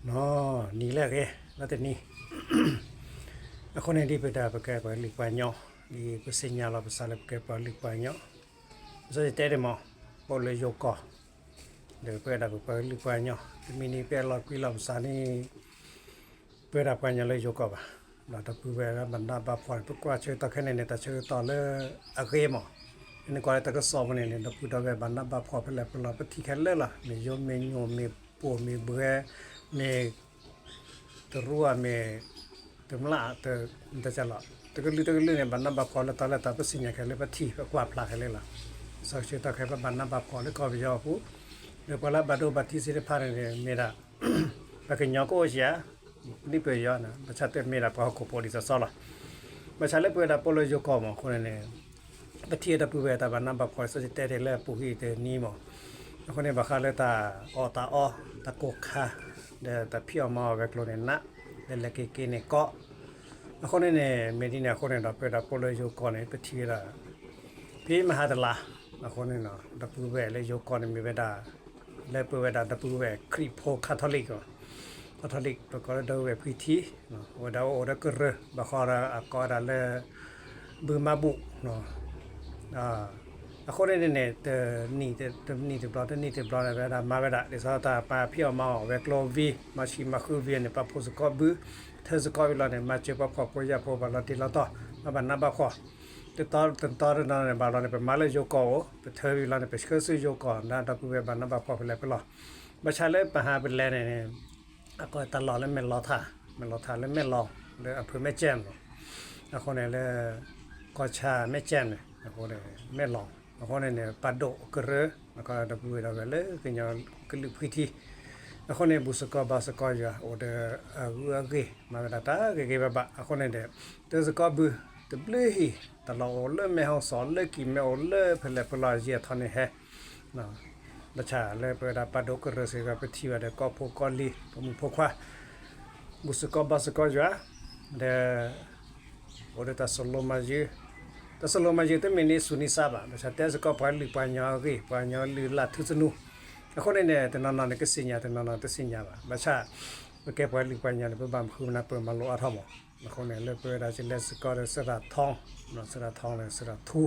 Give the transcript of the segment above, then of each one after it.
နီၢ်နံၤလၢအဂ့ၤ လၢတနံၤ အဃိန့ၣ် ဒ်ပဝဲဒၣ်ပကဲပှၤလုၢ်ပှၤကညီ ဒ်ပသ့ၣ်ညါလီၤပသးလၢပကဲပှၤလုၢ်ပှၤကညီ ပစီတဲတဲမး ပအိၣ်လၢယိၤကီၢ် ဒီးပဝဲဒၣ်ပပှၤလုၢ်ပှၤကညီ တမံၤန့ၣ် ပအဲၣ်လီၤကွံလီၤပသးန့ၣ် ပဝဲဒၣ်ပှၤကညီလၢယိၤကီၢ်ဘၣ် ဒီးဒီပုၢ်ဝဲၢ်လၢဘၣ်နးဘၣ်ဖှီၣ်န့ၣ် ပကွၢ်ဆၢကတီၢ်ခဲအံၤန့ၣ် တၢ်ဆၢကတီၢ်လၢအဂ့ၤမး နကွၢ်လၢတၢ်ကစီၣ်ပူၤန့ၣ်န့ၣ် ဒီပုၢ်ဒီဝဲၢ်ဘၣ်နးဘၣ်ဖှီၣ်ဖဲလဲၣ်ဖဲလဲၣ် ပထံၣ်ခဲလၢာ်လီၤ မ့ၢ်ယိၤမ့ၢ်ညိၣ်မ့ၢ်ပိာ်မ့ၢ်ဘှဲ မ့ၢ် တရူးဧါမ့ၢ် တမျၢ် တၢ်လီၤ တကလုာ်တကလုာ်န့ၣ် ဘၣ်နးဘၣ်ဖှီၣ်လၢတၢ်လၢတၢ် ပသ့ၣ်ညါခဲလၢာ် ပထံၣ်ပကွၢ်ဖျါခဲလၢာ်လီၤ စီဆၢကတီၢ်ခဲအံၤ ပဘၣ်နးဘၣ်ဖှီၣ်လၢကီၢ်ပယီၤအပူၤ ဒီးပှၤလၢအဘၣ်ဒိဘၣ်ထံးသ့ၣ်တဖၣ်န့ၣ်န့ၣ် မ့ၢ်ဒၣ် ပှၤကညီကအိၣ်စ့ၢ်ဧါ ဒ်ပယီၤန့ၣ် ဘၣ်ဆၣ်တမ့ၢ်ဒၣ်ပှၤဟီၣ်ခိၣ်ဖိဒ်သိးသိးလီၤ ဘၣ်ဆၣ်လၢပဝဲဒၣ်ပအိၣ်လၢယိၤကီၢ်မးအဃိန့ၣ်န့ၣ် ပထံၣ်ဒီပုၢ်ဝဲၢ်တၢ်ဘၣ်နးဘၣ်ဖှီၣ် စီဆၢတဲာ်တဲာ်လၢအပူၤကွံာ်တနံၤမး အဃိန့ၣ် ဘၣ်ဃးလၢတၢ်အီၣ်တၢ်အီ တၢ်ကိၢ်ခါ ဒီးတၢ်ဖံးအီၣ်မၤအီၣ်ဝဲၤကျိၤန့ၣ်နး လဲၤလဲၤက့ၤက့ၤန့ၣ်ကီ အဃိန့ၣ်န့ၣ် မ့ၢ်ဒ်န့ၣ်အဃိန့ၣ်ဒီး ပဝဲဒၣ်ပအိၣ်လၢယိၤကီၢ်န့ၣ် ပထံၣ်ဝဲဒၣ် ဖဲမဟါတလါ အဃိန့ၣ်နီၤ ဒီပုၢ်ဝဲၢ်လၢယိၤကီၢ်န့ၣ်မ့ၢ်ဝဲဒၣ် လၢပဝဲဒၣ်ဒီပုၢ်ဝဲၢ်ခရံာ်ဖိ Catholic နီၤ Catholic ပကိးလၢဒီပုၢ်ဝဲၢ်ဖှံထံ ဝဲဒၣ်အိၣ်ဒီးကရၢ ဘၣ်ဃးဒီးအကိးဝဲဒၣ်လၢ ဘုမါဘူၣ် အဃိန့ၣ်န့ၣ် တနံၣ်တဘျီ တနံၣ်တဘျီန့ၣ် ဝဲဒၣ်မၤဝဲဒၣ် ဒ်သိးတၢ်ပာ်ဖံးအီၣ်မၤအီၣ်ဝဲၤကျိၤဝံၤ မၤဆံးမၤဃုာ်ဝံၤန့ၣ် ပာ်ဖှိၣ်စ့ၢ်ကီးဘု ထၢစ့ၢ်ကီးဝံၤလီၤန့ၣ် မၤစၢၤပှၤဖှီၣ်ဖိယာ်ဖိ ဘၣ်လီၤတံၢ်လီၤတီၤ ဘၣ်ဘၣ်နးဘၣ်ဖှီၣ် တတီတတီတနီၤန့ၣ် ဘၣ်လီၤန့ၣ် ပမၤလၢယိၤကီၢ်အိၣ် ပထၢဝံၤလီၤန့ၣ် ပဆှၢဆူယိၤကီၢ် ဒီပုၢ်ဝဲၢ်ဘၣ်နးဘၣ်ဖှီၣ်ဖဲလဲၣ်ဖဲလဲၣ် ဘၣ်ဆၣ်လၢပဟးပလဲၤန့ၣ်န့ၣ် အကိးတၢ်လီၢ်လၢမဲၢ်လီၤထၣ် မဲၢ်လီၤထၣ်လၢမဲၢ်လီၤ လၢအဖၢမဲၢ်ကၠဲၣ်မး အဃိန့ၣ်လၢ ကီၢ်ဆၣ်မဲၢ်ကၠဲၣ်န့ၣ် အဃိန့ၣ် မဲၢ်လီၤ အဃိန့ၣ်န့ၣ် ပာ်ဒိၣ်ကရၢ အကိးဒီပုၢ်ဝဲၢ်ဒီပုၢ်ဝဲၢ်လၢကညီကလုာ်ဖှံထံ အဃိန့ၣ် ဘူၣ်စ့ၢ်ကီးဘါစ့ၢ်ကီးယွၤ အိၣ်ဒီးအဂုၤအဂၤ မၤဝဲဒၣ်တၢ်ဂ့ၤဂ့ၤဘၣ်ဘၣ် အဃိန့ၣ်ဒီး တၢ်စ့ၢ်ကီးဘု တဘျုးဟံၣ် တၢ်လီၢ်အိၣ်လၢမဲၢ်ဟီၣ်စီၣ် လၢကံၢ်မဲအိၣ်လၢဖဲလဲၣ်ဖဲလဲၣ် ယဲၢ်ထီၣ်န့ၣ်ဟဲ ဘၣ်ဆၣ်လၢပဝဲဒၣ်ပာ်ဒိၣ်ကရၢစ့ၢ်ကီး ပထံၣ်ဘၣ်ဒီးကီၢ်ဖိကီၢ်လံၤ ပမုၣ်ဖိခွါ ဘူၣ်စ့ၢ်ကီးဘါစ့ၢ်ကီးယွၤ ဒီး အိၣ်ဒီးတၢ်စလီၤမၤယုၤ တၢ်စလီၤမၤယုၤတမ့ၢ်န့ၢ်ဆူၣ်န့ၢ်သးဘၣ် ဘၣ်ဆၣ်တဲစ့ၢ်ကီးပှၤလုၢ်ပှၤကညီအဂ့ၢ် ပှၤကညီလုၢ်လၢ်ထူသနူ အဃိန့ၣ်န့ၣ် တနီၤနီၤန့ၣ်ကသ့ၣ်ညါ တနီၤနီၤတသ့ၣ်ညါဘၣ် ဘၣ်ဆၣ် ပကဲပှၤလုၢ်ပှၤကညီန့ၣ် ပဘၣ်မၤဃုမၤနၢ်ပၢၢ်မၤလိအါထီၣ်မး အဃိန့ၣ် လၢပဝဲဒၣ်ကလဲၤစ့ၢ်ကီးဒီးသရၣ်ထီ သရၣ်ထီန့ၣ် သရၣ်ထူ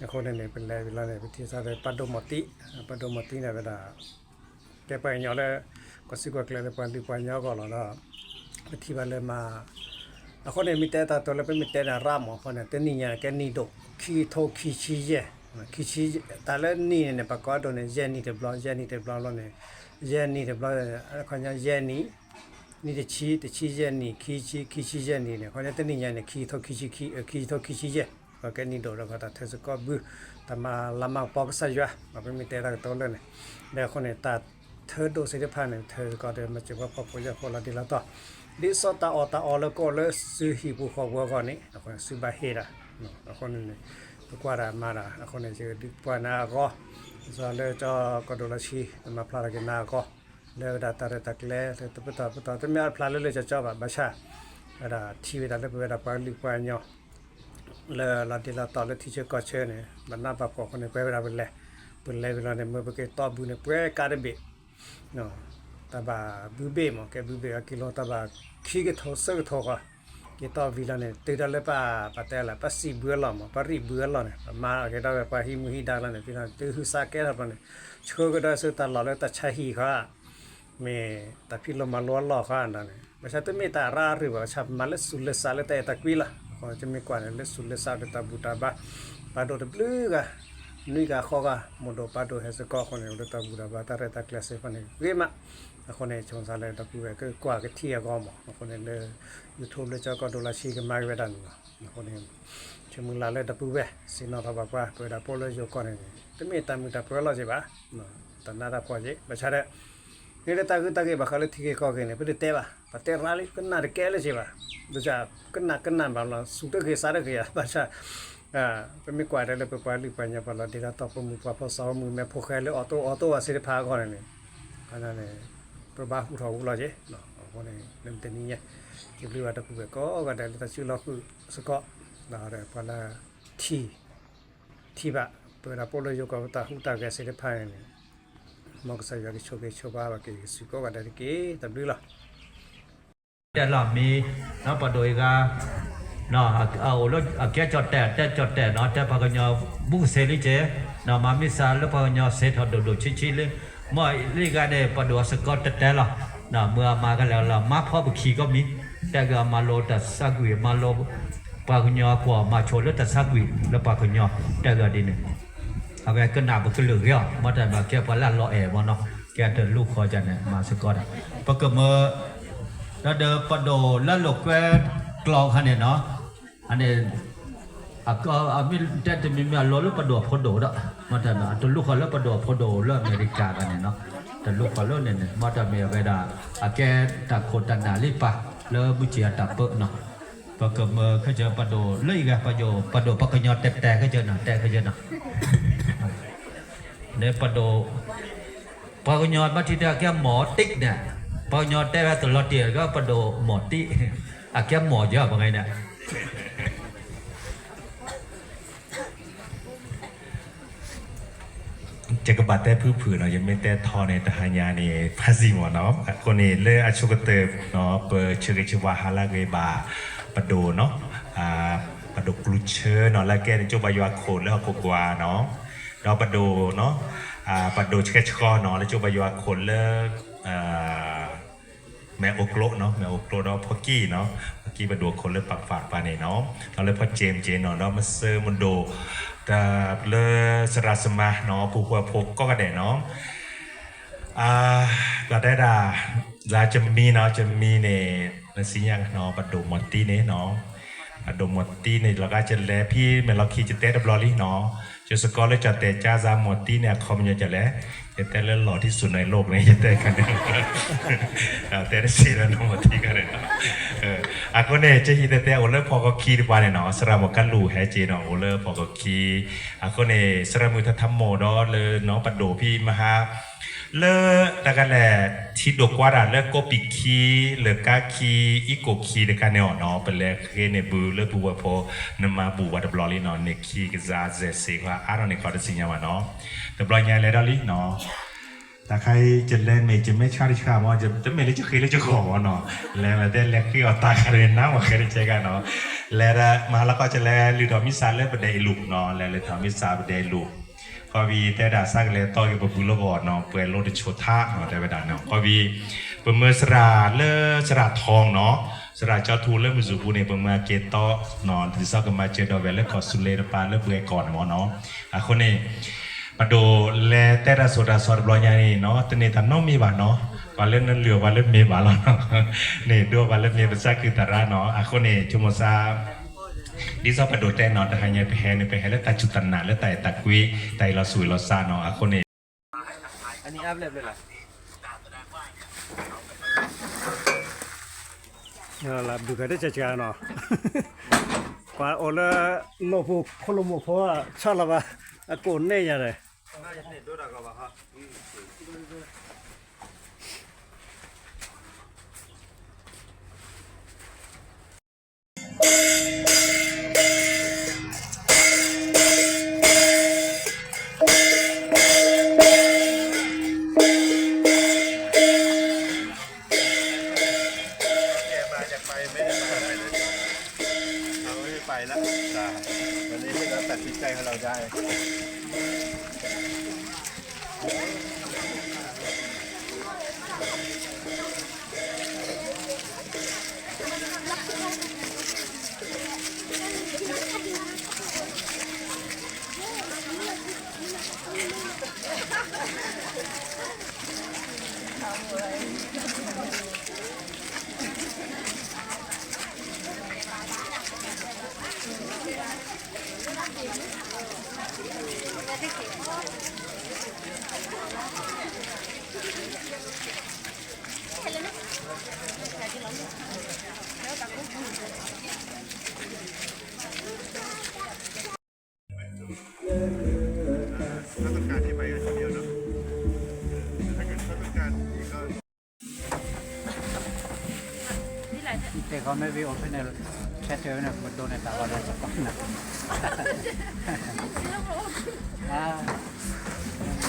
အဃိန့ၣ်န့ၣ် ပလဲၤဝံၤလီၤန့ၣ် ပထံၣ်သးဒီးပာ်ဒိၣ်မီၢ်တံၢ် ပာ်ဒိၣ်မီၢ်တံၢ်န့ၣ်ဝဲဒၣ် ကဲပှၤကညီလၢ ကွၢ်စံကွၢ်ကျဲလၢပှၤလုၢ်ပှၤကညီအဂီၢ်လီၤဒီး ပထံၣ်ဘၣ်လၢမၤ အဃိန့ၣ်မ့ၢ်တဲတၢ်တိၤလၢပမ့ၢ်တဲန့ၣ်ရၣ်မး အဃိန့ၣ် တနံၣ်ညါန့ၣ် ကဲနံၣ်ဒိၣ် ခံကထိခံဆံယဲၢ် ခံဆံ တၢ်လၢနံၣ်န့ၣ်န့ၣ် ပှၤကိးဒိၣ်န့ၣ် ယဲၢ်နံၣ်တဘျီ ယဲၢ်နံၣ်တဘျီလီၤန့ၣ် ယဲၢ်နံၣ်တဘျီ ခီညါယဲၢ်နံၣ် နံၣ်တဆံ တဆံယဲၢ်နံၣ် ခံဆံ ခံဆံယဲၢ်နံၣ်န့ၣ် အဃိန့ၣ် တနံၣ်ညါန့ၣ် ခံကထိခံဆံခံ ခံကထိခံဆံယဲၢ် ကဲနံၣ်ဒိၣ်ဒီး တၢ်ထၢစ့ၢ်ကီးဘု တၢ်မၤလၤမၤကပီၤကစၢ်ယွၤ ပမ့ၢ်တဲတၢ်ကတိၤလၢန့ၣ် ဒီးအဃိန့ၣ် တၢ်ထၢဒိၣ်သ့ၣ်တဖၣ်န့ၣ် ထၢစ့ၢ်ကီးဒီး မၤစၢၤပှၤဖှီၣ်ဖိယာ်ဖိလီၤတံၢ်လီၤတီၤ ဒ်သိးတၢ်အီၣ်တၢ်အီလၢကအိၣ်လၢစုဟံၣ်ပူၤဃီပူၤအဂီၢ်န့ၣ် အဃိန့ၣ် စုဘၣ်ဟ့ၣ်တၢ် အဃိန့ၣ်န့ၣ် ပကွၢ်တၢ်မၤတၢ် အဃိန့ၣ် ယဒုးပှၢ်နၤအဂီၢ် ဒ်သိးလၢကၠီကီၢ်ဒိၣ်လီၢ်ဆံ ကမၤဖျါထီၣ်က့ၤနၤအဂီၢ် လၢဝဲဒၣ်တၢ်ရဲၣ်တၢ်ကျဲၤ လၢတပတီၢ်ပတီၢ် တမ့ၢ်အဖျါလၢလၢကၠီကၠီဘၣ် ဘၣ်ဆၣ် ဝဲဒၣ်ထံၣ်ဝဲဒၣ်လၢပဝဲဒၣ်ပှၤလုၢ်ပှၤကညီ လၢလီၤတံၢ်လီၤတီၤလၢထံဆၢကီၢ်ဆၢန့ၣ် ဘၣ်နးဘၣ်ဖှီၣ်အဃိန့ၣ် ပဝဲဒၣ်ပလဲၤ ပလဲၤဝံၤလီၤန့ၣ် မ့ၢ်ပက့ၤတီၢ်ဘုန့ၣ် ပှဲၤကါတဘ့ၣ် တၢ်ဘၣ်ဘုဘ့ၣ်မး ကဲဘုဘ့ၣ်အကံလိ တၢ်ဘၣ်ခံကထိသၢကထိဃီ က့ၤတီၢ်ဝံၤလီၤန့ၣ် တုၤဒၣ်လၢပၢ်ပတဲလၢ ပၢ်စံးဘုအလီၢ်မး ပၢ်ရံးဘုအလီၢ်န့ၣ် ပမၤက့ၤဒၣ်ဝဲပှၤဟံးမူဟံးဒါလီၤန့ၣ် တုၤဟူးစါကဲထီၣ်ဘျီန့ၣ် ဆှၢကဒီးဆူတၢ်လီၢ်လၢတၢ်ဆါဟံၣ်ဃီ မ့ၢ်တၢ်ဖံးလိမၤလိအလီၢ်ဃီဒ်န့ၣ် ဘၣ်ဆၣ်တမ့ၢ်တၢ်ရၣ်အရ့ၣ်ဘၣ် ဘၣ်ဆၣ်မၤလၢစူၤလၢစးလၢတၢ်အဲၣ်တၢ်ကွံလီၤ အဃိတမ့ၢ်ကွၢ်န့ၣ် လၢစူၤလၢစးဒီးတၢ်ဘူၣ်တၢ်ဘါ ပာ်ဒိၣ်တဘျုးဂၤ နွံဂၤဃိးဂၤ မိၢ်ဒိၣ်ပၢ်ဒိၣ်ဟဲစ့ၢ်ကီးအဃိန့ၣ် လၢတၢ်ဘူၣ်တၢ်ဘါတၢ်ရဲၣ်တၢ်ကျဲၤစ့ၢ်ကီးန့ၣ် ဂ့ၤမး အဃိန့ၣ် ဆိမိၣ်သးလၢဒီပုၢ်ဝဲၢ်ကကွၢ်ကထံၣ်အဂီၢ်မး အဃိန့ၣ်လၢ YouTube လၢကၠီကီၢ်ဒိၣ်လီၢ်ဆံကမၤက့ၤဝဲဒၣ်န့ၣ်လီၤ အဃိန့ၣ် ဆိမိၣ်လၢ်လၢဒီပုၢ်ဝဲၢ် စံးနီၣ်ထီၣ်ဘၣ်ပှၤ ပဝဲဒၣ်ပအိၣ်လၢယိၤကီၢ်န့ၣ် တမ့ၢ်တၢ်မုာ်တၢ်ပၢၤလီၤက့ၤဘၣ် တၢ်နးတၢ်ဖှီၣ်က့ၤ ဘၣ်ဆၣ်ဒီး မ့ၢ်လၢတၢ်ဂ့ၢ်တၢ်ဂ့ၢ်ဘၣ်ဃးလၢထံဂ့ၢ်ကီၢ်ဂ့ၢ်န့ၣ် ပတတဲဘၣ် ပတဲရၣ်လံ ကနၣ်တကဲလၢၤက့ၤဘၣ် ဘၣ်ဆၣ် ကနၣ်ကနၣ်ဘၣ်လီၤ စူၤတဂ့ၤစးတဂ့ၤဧါ ဘၣ်ဆၣ် ပမ့ၢ်ကွၢ်တဲလၢပပှၤလုၢ်ပှၤကညီပှၤလီၤဒ့လီၤတီၤ ပမိၢ်ပှၢ်ဖိစီၤမုၣ်မဲဖိဃဲလၢအီၣ်တိၢ်အီၣ်တိၢ်ဘၣ်သ့ၣ်တဖၣ်အဂီၢ်န့ၣ်န့ၣ် န့ၣ် ပဘၣ်ဟူးထီၣ်ဟူးလီၤက့ၤ အဃိန့ၣ် လၢမတနံၤညါ စံးဘျုးဘၣ်ဒီပုၢ်ဝဲၢ်ကိးဂၤဒဲးလၢတၢ်စုလီၤဃုာ်စ့ၢ်ကီး ဒီးပှၤလၢ ထံၣ် ထံၣ်ဘၣ် ပဝဲဒၣ်ပအိၣ်လၢယိၤကီၢ်ပတၢ်ဟူးတၢ်ဂဲၤသ့ၣ်တဖၣ်န့ၣ်န့ၣ် မ်ကစၢ်ယွၤကဆိၣ်ဂ့ၤဆိၣ်ဝါဘၣ်က့ၤ ကစူၢ်ကိးဂၤဒဲးတက့ၢ်. တၢ်ဘျုးလီၤ. တဲလီၤမံၤ, ပှၤဒိၣ်အံၤဂၤ အိၣ်လၢအကဲကၠီၣ်တဲာ် တဲကၠီၣ်တဲာ်နီၤ တဲပှၤကညီဘူးကသ့လံက့ၤ, မၤမံစၢ်လၢပှၤကညီစ့ထီၣ်ဒိၣ်ဒိၣ်ဆံးဆံးလံ, မ့ၢ်လံဂၤန့ၣ် ပှၤဒိၣ်အစ့ၢ်ကီးတဲတဲလီၤ, မုၢ်အမၤကလဲာ်လီၤ မၤဖီပခံကီၢ်မံၤ, တဲဂ့ၤအမၤလိတၢ်သးကွံာ် မၤလိ ပှၤကညီကွီၢ် မၤဆိလၢတၢ်သးကွံာ်လၢပှၤကညီ တဲဂ့ၤဒ်န့ၣ် အဝဲကနၣ်ပကလုာ်ဂ့ၤအီၤ မ့ၢ်တၢ်မၤကဲပှၤလၢအလီၤအဲၣ်မ့ၢ်နီၤ ကဲတလူၢ်ဃီၤန့ၣ် မၤစ့ၢ်ကီးဒၣ် ပကမၢ ဒီးပဒိၣ်လၢလိာ်ကွဲကျိာ်ခါန့ၣ်နီၤ အန့ၣ် အမ့ၢ်တဲတမံၤမံၤအလီၤလၢပဒိၣ်အဖိဒိၣ်ဒီး မ့ၢ်တၢ်မ့ၢ် တလူၢ်ဃီၤလၢပဒိၣ်အဖိဒိၣ်လၢအမဲရကၤခါန့ၣ်နီၤ တလူၢ်ဃီၤလၢန့ၣ်န့ၣ် မ့ၢ်တၢ်မ့ၢ်အဝဲဒၣ် အကဲတၢ်ခိၣ်တၢ်နၢ်လံပၢ် လၢမုၢ်ကၠံအတၢ်ပၢနီၤ ပကမၢခဲကၢပဒိၣ်လၢအံၤဂၤ ပဒိၣ် ပဒိၣ်ပှၤကညီတဲတဲခဲကၢနီၤ တဲခဲကၢနီၤ န့ၣ်ပဒိၣ် ပှၤကညီဘၣ်ထံၣ်တဲအကဲမီၢ်တံၢ်န့ၣ် ပှၤကညီတဲဝဲတလီၤတံၢ်ကဲပဒိၣ်မီၢ်တံၢ် အကဲမီၢ်ယၢပှၤဂၤန့ၣ် ယကဘၣ်တဲဖုၣ်ဖုၣ်နီၤ ယမ့ၢ်တဲထီန့ၣ် တဟါညါန့ၣ် ဖးစံမ့ၢ်နီၤ အဃိန့ၣ် လၢအဆိကတၢၢ်နီၤ ပဆၢဂ့ၤဆၢဝါဟါလၢအဂ့ၤဘၣ် ပဒိၣ်နီၤ ပဒိၣ်ကျူဆၢနီၤ လၢအကဲန့ၣ် ကၠိဘါယွၤခိၣ်လၢဟီၣ်ခိၣ်ကွၢ်နီၤ ဒီးပဒိၣ်နီၤ ပဒိၣ်ဆှဲဆှီနီၤ လၢကၠိဘါယွၤခိၣ်လၢ မဲၢ်အိၣ်ကျိနီၤ မဲၢ်အိၣ်ကျိဒီးဖီကံနီၤ ဖီကံပဒိၣ်ခိၣ်လၢပာ်ကဖၣ်တပၤန့ၣ်နီၤ ဒီးလၢဖီကၠ့ၣ်မ့ၢ်ကၠ့ၣ်နီၤ ဒီးမၤစၢၤမၤဒိၣ် တၢ်လၢသရၣ်သမါနီၤ ပူၤဖှဲးဖိကိးဂၤဒဲးနီၤ ဘၣ်တဲဒၣ် လၢကမံနီၤ ကမံန့ၣ် နသ့ၣ်ညါနီၤ ပဒိၣ်မီၢ်တံၢ်န့ၣ်နီၤ ပဒိၣ်မီၢ်တံၢ်န့ၣ် လီၤဂာ်ကလဲၤဖဲမဲာ်လီၢ်ခံ ကတဲတဘျီလံနီၤ ယစ့ၢ်ကီးလၢကၠီၣ်တဲာ်ကၠါစၢ်မီၢ်တံၢ်န့ၣ် အခီပညီကလဲၣ် ယတဲလၢလီၤထံစူၣ်န့ၣ်လိၣ်န့ၣ် ယတဲကန့ၣ် တဲတစ့ၢ်လၢနီၢ်မီၢ်တံၢ်ကန့ၣ်နီၤ အဃိန့ၣ် ကဟံၣ်တဲတဲအိၣ်လၢဖီကီခံတပၤန့ၣ်နီၤ သရၣ်မုၣ်ကလူးဟဲက့ၤနီၤ အိၣ်လၢဖီကီခံ အဃိန့ၣ် သရၣ်မုၣ်ထထမိၣ်ဒီးလၢနီၤ ပဒိၣ်ဖံမဟါ လၢတၢ်ကလဲၣ် ထံဒိၣ်ကွၢ်တၢ်လၢကိးပံာ်ခံ လၢကါခံ အံၣ်ကိၣ်ခံတခါန့ၣ်အီၤနီၤ ပလဲၤဃ့န့ၢ်ဘုလၢပူၤဝဲၢ်ဖိ နမၤဘူၣ်ဝဲတဘျီလံနီၤ န့ၢ်ခံကစၢ်စဲးစ့ခွါအါထီၣ်န့ၣ်ခီတသ့ၣ်ညါဘၣ်နီၤ တဘျီညါလဲၤဒီးလံနီၤ တၢ်ခါအံၤ ယလဲၤမ့ၢ်ယမဲာ်ဆှးတဆှးမ့ၢ် တမ့ၢ်လၢယဃ့လၢယဂီၢ်မ့ၢ်နီၤ လဲၤမ့ၢ်တဲလဲၤဃ့အီၣ်တၢ်ခါန့ၣ် နါမ့ၢ်ဃဲတကဲဂၤနီၤ လဲၤဒီး မဟါလီၤကီၢ်ကလဲၤလုၢ်ထီၣ်မံစၢ်လၢပဒဲအံၤလူၤနီၤ လဲၤလုၢ်ထီၣ်မံစၢ်ပဒဲအံၤလူၤ ခီဖံတဲဒၣ်ဆၢကလဲၤတီက့ၤပဘုလၢဂီၢ်နီၤ ပှဲၤလိတဆိးထါနီၤ တဲဝဲဒၣ်နီၤ ခီဖံ ပမၢသရၣ်လၢသရၣ်ထီနီၤ သရၣ်ကၠီထူလၢမုၢ်စူၤပူၤန့ၣ် ပမၢအက့ၤတီနီၤ ဒ်သိးကမၤစၢၤဒီးဝဲလၢကီၢ်သူလ့ၤတပၤလၢပှဲၤကီၢ်န့ၣ်မ့ၢ်နီၤ အဃိန့ၣ် ပဒိၣ်လဲၤတဲတၢ်ဆိၣ်တၢ်ဆီတဘျီညါန့ၣ်နီၤ တန့ၢ်တၢ်နီတမံၤဘၣ်နီၤ ပှၤလၢနလုၢ်အီၤပှၤလၢမ့ၢ်ဘၣ်လီၤနီၤ န့ၣ်ဒိပှၤလၢမ့ၢ်ပသးခုသရၣ်နီၤ အဃိန့ၣ် ဆိကမိၣ်သး ဒ်သိးပဒိၣ်တဲနီၤ တဟါညါပဟဲန့ၣ် ပဟဲလၢတၢ်စူၢ်တၢ်နာ်လၢတၢ်အဲၣ်တၢ်ကွံ တၢ်အ့ၣ်လိာ်ဆိးအ့ၣ်လိာ်သးနီၤ အဃိန့ၣ် ဘုခါတစဲးစှၤနီၤ ပှၤအိၣ်လၢ လိၣ်ပူၤခိၣ်လိၣ်မိၢ်ဖိ ဆီၣ်လီၤဘၣ် အကိးန့ၢ်ယၤဒီး เอาไม่ไปละจ้ะ วันนี้เราตัดสินใจของเราได้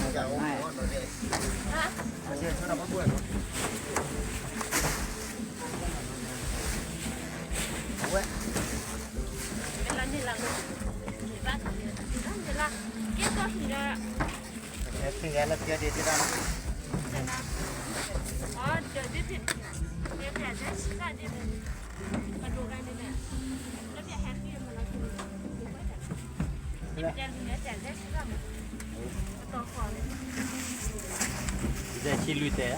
ယဲၢ်ဆံလွံၢ်တဲ